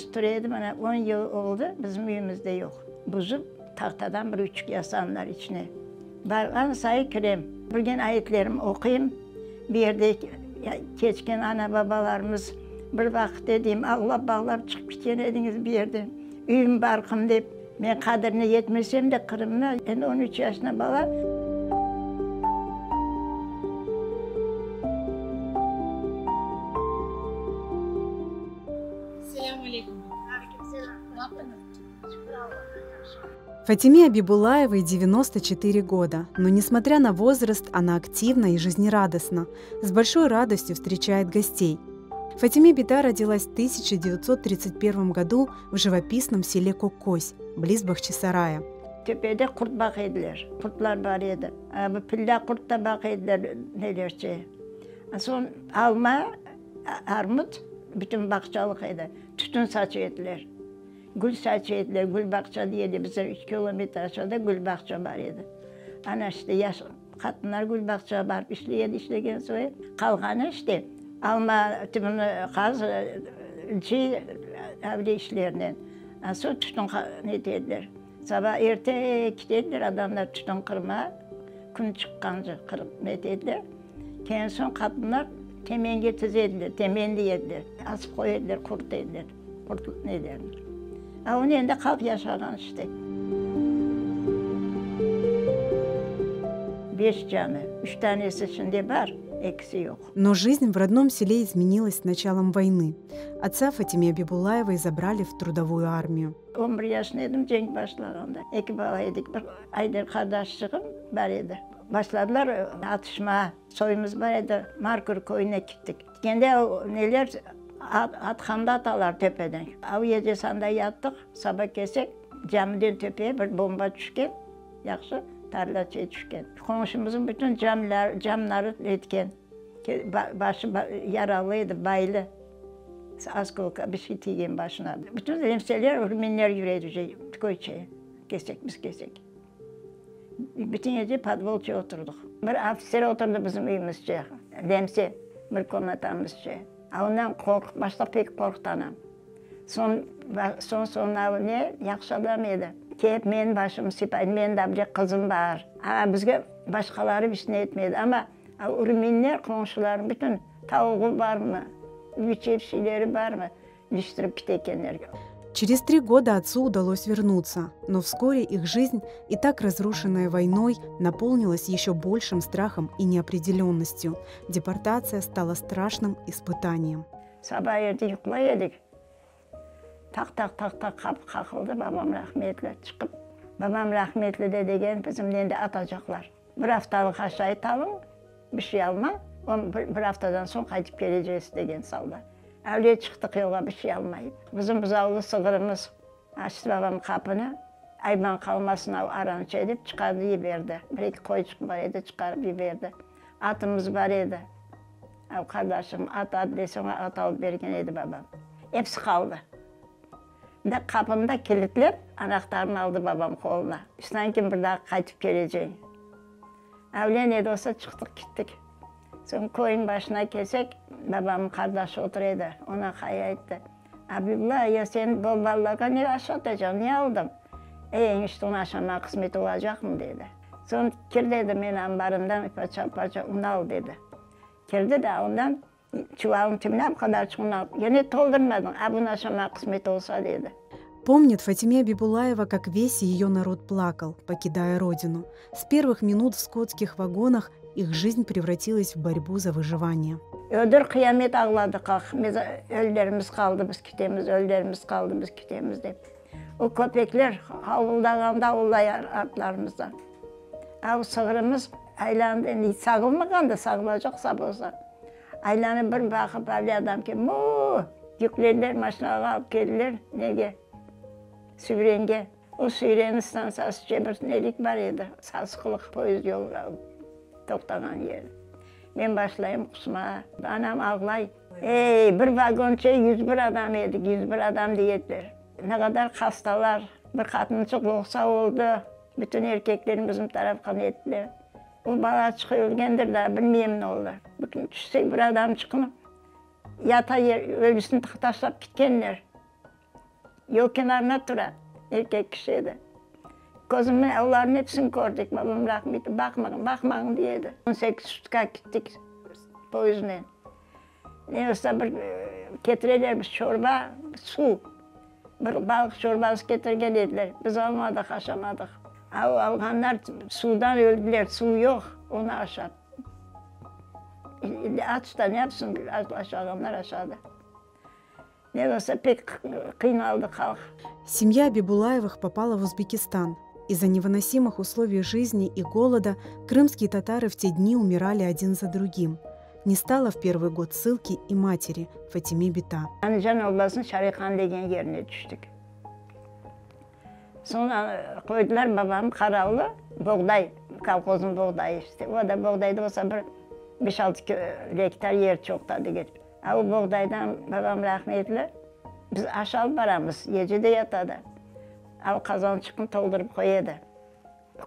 Evimiz tura edi, mana on yıl oldı, bizim üyümiz de yoq. Buzıp, tahtadan bir üyçik yasanlar içine. Barğan sayı kirem, bilgen ayetlerim oquyım. Bir yerde keçken ana-babalarımız bir vaqıt deyim, ağlap-ağlap çıqıp ketken ediñiz bir yerden, üyüm, barqım dep. Men qadirine yetmesem de, Qırımda endi on üç yaşında bala. Selâm aleyküm. Aleyküm selâm. Ne yaptıñız? Şükür Allahqa, yahşı. Fatime Abibullayevой 94 года, но, несмотря на возраст, она активна и жизнерадостна. С большой радостью встречает гостей. Фатиме Бита родилась в 1931 году в живописном селе Коккось, близ Бахчисарая. Töpede qurt baqa ediler, qurtlar bar edi. Bu pilla qurt da baqa ediler nelerçe. Soñ alma, armut, bütün bağçalıq edi. Tütün saça ediler. Gül saça ediler, gül bağça dey edi, bizden üç kilometr aşağıda gül bağça bar edi. Ana işte yaş qatınlar gül bağçağa barıp işley edi, işlegen soñ qalğanı işte alma tübüni qaz, cıy, öyle işlernen. Soñ tütün nete ediler. Saba erte kete ediler adamlar tütün qırmağa, kün çıqqance qırıp nete ediler. Keyin soñ qatınlar temenge tize ediler, temenli ediler, asıp qoya ediler, quruta ediler. Qurt nelerini. A onı endi halq yaşağan işte. Beş cami, üç tanesi şimdi bar, ekisi yoq. Но жизнь в родном селе изменилась с началом войны. Отца Фатиме Абибуллаевой забрали в трудовую армию. On bir yaşında edim cenk başlağanda. Eki bala edik, bir Ayder qardaşçığım bar edi. Başladılar atışma, soyumız bar edi, Markur köyüne kettik. Ketkende o neler atqanda atalar töpeden. O gecesi anda yattıq, saba kelsek, camiden töpeye bir bomba tüşken, yahşı tarlaçaya tüşken. Qonşumıznıñ bütün camları netken, başı yaralı edi, baylı, oskolka bir şey tiygen başına. Bütün nemseler, ruminler yüre edi köyçe, kelsek, biz kelsek. Bütün gece podvolça oturdıq. Bir ofitser oturdı bizim üyümizce, nemse, bir komnatamızce. A ondan qorqıp, başta pek qorqtı anam. Soñ, soñ-soñuna ne, yahşı adam edi. Kelip menim başımnı sıypaydı, menim daa bir qızım bar. A bizge başqaları bir şey etmedi, amma ruminler, qonşularım, bütün tavuğı barmı, üy-içi bir şeyleri barmı, iliştirip kete ekenler. Через три года отцу удалось вернуться, но вскоре их жизнь, и так разрушенная войной, наполнилась еще большим страхом и неопределенностью. Депортация стала страшным испытанием. Saba erte yuqlay edik. Taq-taq, taq-taq qapı qaqıldı, babam rahmetli çıqıp, babam rahmetli de degen, bizim endi atacaqlar. Bir aftalıq aşayt alıñ, bir şey almañ, bir aftadan soñ qaytıp kelecez, degen soldat. Avliye çıqtıq yolğa bir şey almayıp. Bizim buzavlı sığırımız açtı babam qapını, ayvan qalmasın av arança dep çıqardı yiberdi. Bir-eki qoyçıq bar edi, çıqarıp yiberdi. Atımız bar edi. Av qardaşım at, at dese oña at alıp bergen edi babam. Episi qaldı. De qapını da kilitlep, anahtarını aldı babam qoluna. Sanki bir daa qaytıp keleceñ. Avle ne de olsa çıqtıq kettik. Soñ köyniñ başına kelsek, babamnıñ qardaşı otura edi. Oña qay ayttı, Abibulla, ya sen bu balalarğa ne aşatacaq, ne aldıñ? Ey, eñişte, onı aşamağa qısmet olacaqmı? dedi. Soñ, kir dedi, men anbarımdan parça-parça un al, dedi. Kirdi de, ondan çuvalnıñ tübüne bu qadarçıq un alıp, ya ne toldurmadıñ, a bunı aşamağa qısmet olsa, dedi. Помнит Фатиме Абибуллаева, как весь ее народ плакал, покидая родину. С первых минут в скотских вагонах их жизнь превратилась в борьбу за выживание. Ödür qıyamet ağladıq, ah, ölülerimiz qaldı, biz ketemiz, ölülerimiz qaldı, biz ketemiz dep. O köpekler havuldağanda avulday artlarımızdan. Av sığırımız aylandı, endi sağılmağan da, sağılacaq sağ bolsa. Aylanıp bir baqıp, avle adam ki, mu-u! Yüklediler maşinağa alıp keldiler, nege? Süyrenge. O Süyren stantsiyası bir nelik bar edi, sasıqlıq poyezd yol toqtağan yer. Men başlayım qusmağa. Anam ağlay. Ey, bir vagonça 101 adam edik, 101 adam dey ediler. Ne qadar hastalar, bir qatınçıq loqsa oldı, bütün erkeklerni bizim tarafqa nettiler. O balaçıq ölgendir daa, bilmeyim ne oldı. Bir kün tüşsek bir adamçıqnı yata yer, ölüsini taşlap ketkenler. Yol kenarında tura, erkek kişi edi. Közümnen olarnıñ episini kördik, babam rahmetli, baqmañ, baqmañ, dey edi. On sekiz sutka kettik poyezdnen. Ne olsa bir ketireler bir şorba, suv, bir balıq şorbası ketirgen ediler. Biz almadıq, aşamadıq. A o alğanlar suvdan öldüler, suv yoq, onı aşap. Aç da ne yapsın, aşağanlar aşadı. Ne olsa pek qıynaldı halq. Семья Абибулаевых попала в Узбекистан. Из-за невыносимых условий жизни и голода крымские татары в те дни умирали один за другим. Не стало в первый год ссылки и матери Фатиме Бита. Andijan oblasınıñ Şarihan degen yerine tüştik. Soñ qoydılar babam qaravlı, boğday, kolhoznıñ boğdayı işte. O da boğdayda olsa bir beş-altı gektar yer çoq da degil. A o boğdaydan babam rahmetli, biz aş alıp baramız, gece de yata da. A o qazançıqnı toldurıp qoya edi.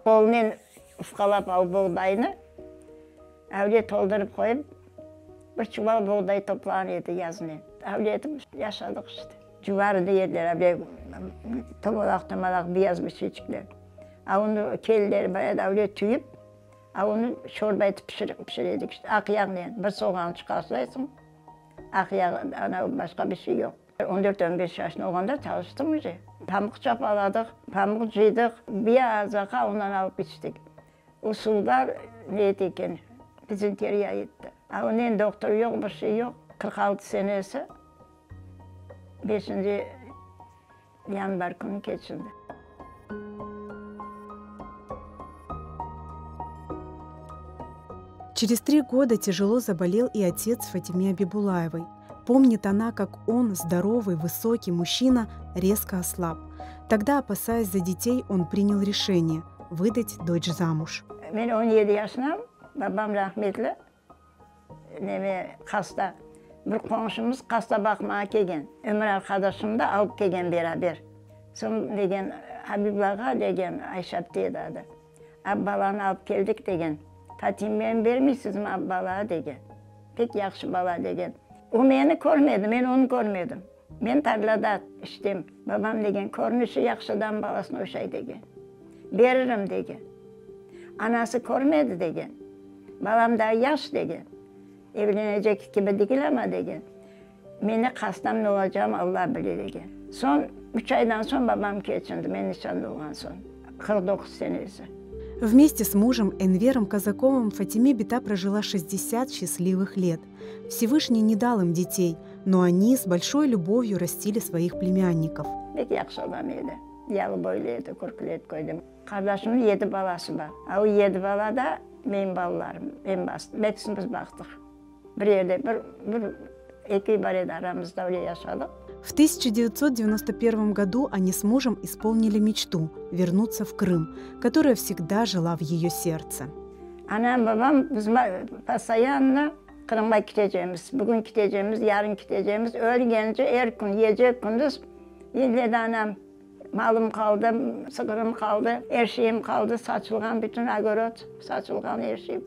Qolunen ufqalap a o boğdaynı, öyle toldurıp qoyıp, bir çuval boğday toplağan edi yaznen. Öyle etip yaşadıq işte. Cuvarı dey ediler, öyle tomalaq-tomalaq beyaz bir şeyçikler. A onı kelileri bar edi, öyle tüyip, a onı şorba etip pişire edik işte, aq yağnen. Bir soğançıq aslaysıñ, aq yağ, ana, başqa bir şey yoq. On dört, on beş yaşında olğanda çalıştım uje. Pamuq çapaladıq, pamuq cıydıq, biraz aqa ondan alıp içtik. O suvlar ne ete eken, dizenteriya etti. A onen doktor yoq, bir şey yoq. 46 senesi beşinci yanvar künü keçindi. Через три года тяжело заболел и отец Фатиме Абибулаевой. Помнит она, как он, здоровый, высокий мужчина, резко ослаб. Тогда, опасаясь за детей, он принял решение выдать дочь замуж. Men 17 yaşındam, babam rahmetli, neme hasta. Bir qonşumız hasta baqmağa kelgen. Ömür arqadaşımnı da alıp kelgen beraber. Soñ degen, Abibullağa degen, Ayşe apte edi adı, a balanı alıp keldik degen, Fatimeni bermeysizmi a balağa degen. Pek yahşı bala degen. O meni körmedi, men onı körmedim. Men tarlada iştem. Babam degen, körünişi yahşı adam balasına oşay degen. Beririm degen. Anası körmedi degen. Balam daa yaş degen. Evlenecek kibi degil amma degen. Men ne hastam, ne olacağım Alla bile degen. Soñ, üç aydan soñ babam keçindi, men nişanlı olğan soñ, 49 senesi. Вместе с мужем Энвером Казаковым Фатиме Бита прожила 60 счастливых лет. Всевышний не дал им детей, но они с большой любовью растили своих племянников. Pek yahşı adam edi. Yalı boylu edi, Kürkület köyde. Qardaşımnıñ yedi balası bar. A o yedi bala da menim balalarım. Men bastım. Episini biz baqtıq. Bir yerde, bir, bir, eki uy bar edi aramızda, öyle yaşadıq. В 1991 году они с мужем исполнили мечту вернуться в Крым, которая всегда жила в ее сердце. Anam, babam biz постоянно Qırımğa ketecemiz. Bugün ketecemiz, yarın ketecemiz. Ölgence er kün, gece, kündüz. Dedi anam, malım qaldı, sığırım qaldı, er şeyim qaldı, saçılğan bütün огород, saçılğan er şey.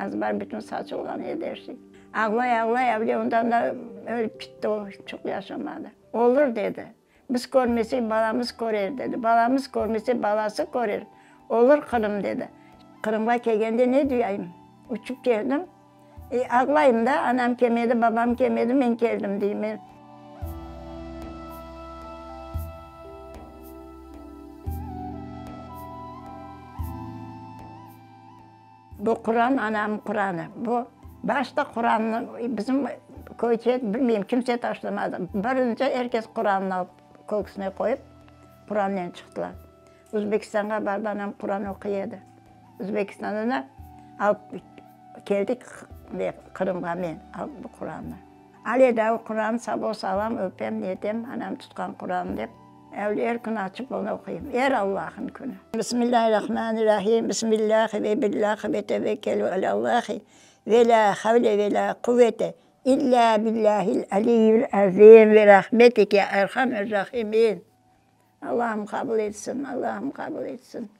Azbar bütün saçılğan edi er şey. Ağlay, ağlay, avle ondan da ölip gitti o, çoq yaşamadı. Olur dedi. Biz körmesek balamız körer dedi. Balamız körmese balası körer. Olur Qırım dedi. Qırımğa kelgende ne duyayım? Uçıp keldim. E, ağlayım da, anam kelmedi, babam kelmedi, men keldim deyim. Bu Quran anamnıñ Quranı. Bu başta Qurannı bizim köyde bilmeyim kimse taşlamadı. Birinci er kes Qurannı alıp köksüne qoyıp Qurannen çıqtılar. Özbekistanğa bardı anam Quran oquy edi. Özbekistandan da alıp keldik Qırımğa men alıp bu Qurannı. Ale daa o Quran saba salam öpem netem anam tutqan Quran dep. Er kün açıp onı oquyım. Er Allahın künü. Bismillahirrahmanirrahim. Bismillahi ve billahi ve tevekkelü alallahi ve la havle ve la quvvete illa billahil aliyyil azim ve rahmetike erhamer rahimin. Allahım qabul etsin, Allahım qabul etsin.